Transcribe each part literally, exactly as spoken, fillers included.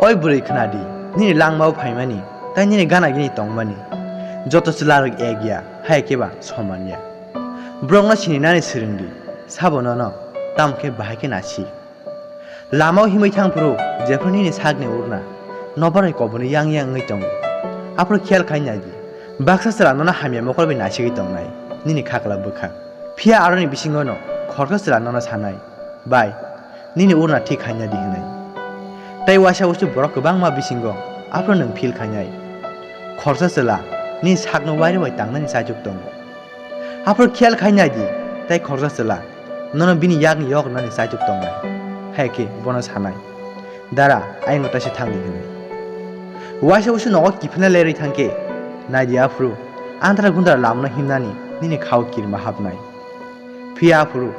Oi bwrwi khna di, nini langmao phaimani, tai nini gana gini tongmani. Joto chwlarok ek ya, hai khe ba soman ya. Borokno sininani swrwng di, sabo nono, tamo khe bahai khe nasi. Lamao himwi thang phuru, jephru nini sakni urna, nobarni koboni yang yang wngwi tongo. Aphuru khiyal khai nai di, baksa chwla nono hamya mokol bai nasigwi tongnai, nini khakla bwkha. Phiya aroni bisingono khoroksa chwla nono sanai, "Bai, nini urna thik khaina di," hwnwi. Tai waisa usu borok kwbangma bisingo aphuru nwng feel khainai. Khoroksa chwla nini sakno wairwi bai tangnani chaichuk tongo. Aphuru khiyal khai nai di, tai khoroksa chwla nono bini yakni yok rwnani chaichuk tongnai. Hai khe bono sanai, "Dara, ayang taisa thang di," hwnwi. Waisa usu nogo kiphilna lerwi thang khe, nai di aphuru andra gundra lamno himnani nini khao kirma hapnai. Phiya aphuru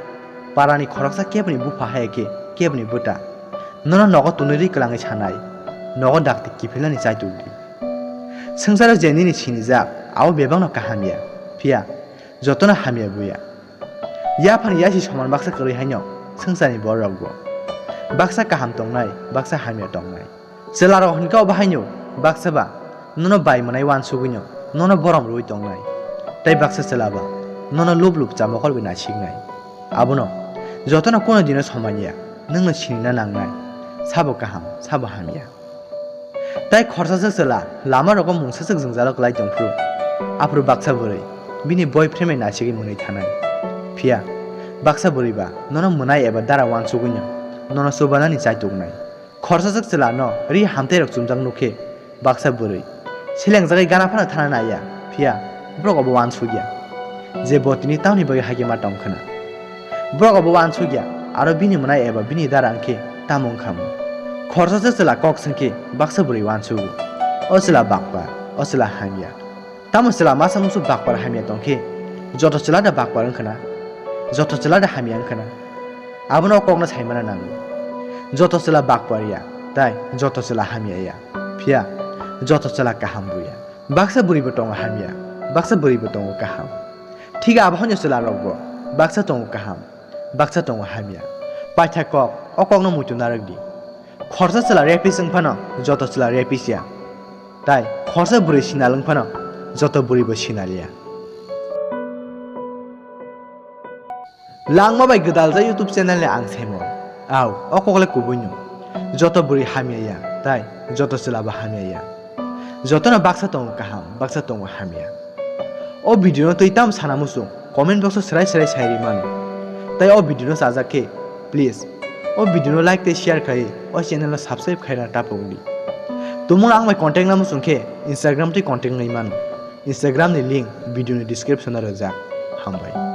parani khoroksa keboni bupha hai khe keboni bwta nono nogo tunui rwi kwlangwi sanai, nogo dakti kiphilnani chaichuk di. Swngcharo je nini sinijak, abo bebakno kaham ya, phiya jotono hamya buya. Yaphang yasi soman baksa kwrwi haino swngcharni bororokbo. Baksa kaham tongnai, baksa hamya tongnai. Chwlarok hwnkhe obo haino baksa ba nono bai mwnai uansugwino, nono borom rwui tongnai. Tai baksa chwla ba nono lup lup cha mokol bai naisiknai. Abono jotono kuno dino somanya, nwngno sinina nangnai. Sabo kaham, sabo hamya. Tai khorsaswk chwla lama rogo mungsaswk jwngjalo kwlai tongphuru. Aphuru baksa bwrwi bini boyfriend bai nasigwi mwnwi thanai. Phiya baksa bwrwi ba nono mwnai eba dara uansugwino nono chubanani chaituknai. Khorsaswk chwla no ri hamtei rok chumjak nukhe baksa bwrwi selengjagwi gana phano thana naiya. Phiya borok obo uansukya je bo tini tamni bagwi hakhe ma tongkhwna. Borok obo uansukya, aro bini mwnai eba bini dara wngkhe tamo wngkhamu. Khorsaswk chwla kok swngkhe baksa bwrwi uansugo. O chwla bakpar, o chwla hamya. Tamo chwla masa musu bakpar hamya tongkhe joto chwla da bakpar wngkhwna? Joto chwla da hamya wngkhwna? Abono o kokno saimana nango. Joto chwla bakpar ya, tai joto chwla hamya ya. Phiya joto chwla kaham bo ya. Baksa bwrwi bo tongo hamya, baksa bwrwi bo tongo kaham. Thik abo haino chwla rokbo baksa tongo kaham, baksa tongo hamya. Paitha kok, o kokno muitu narwk di. Khorsa chwla rapist wng phano joto chwla rapist ya. Tai khorsa bwrwi sinal wng phano joto bwrwi bo sinal ya. Langma bai gwdalja YouTube channel ni ang Simon. Au, o kokle kubui no. Joto bwrwi hamya ya, tai joto chwla bo hamya ya. Jotono baksa tongo kaham, baksa tongo hamya. O video no twi tam sana muchung comment box o swrai swrai sai ri mano. Tai o video no chajak khe, please, o video no like tei share khai, o channel no subscribe khaina tapung di. Tumung ang bai contact na muchung khe, Instagram twi contact nai mano. Instagram ni link video ni description o rwjak. Hambai.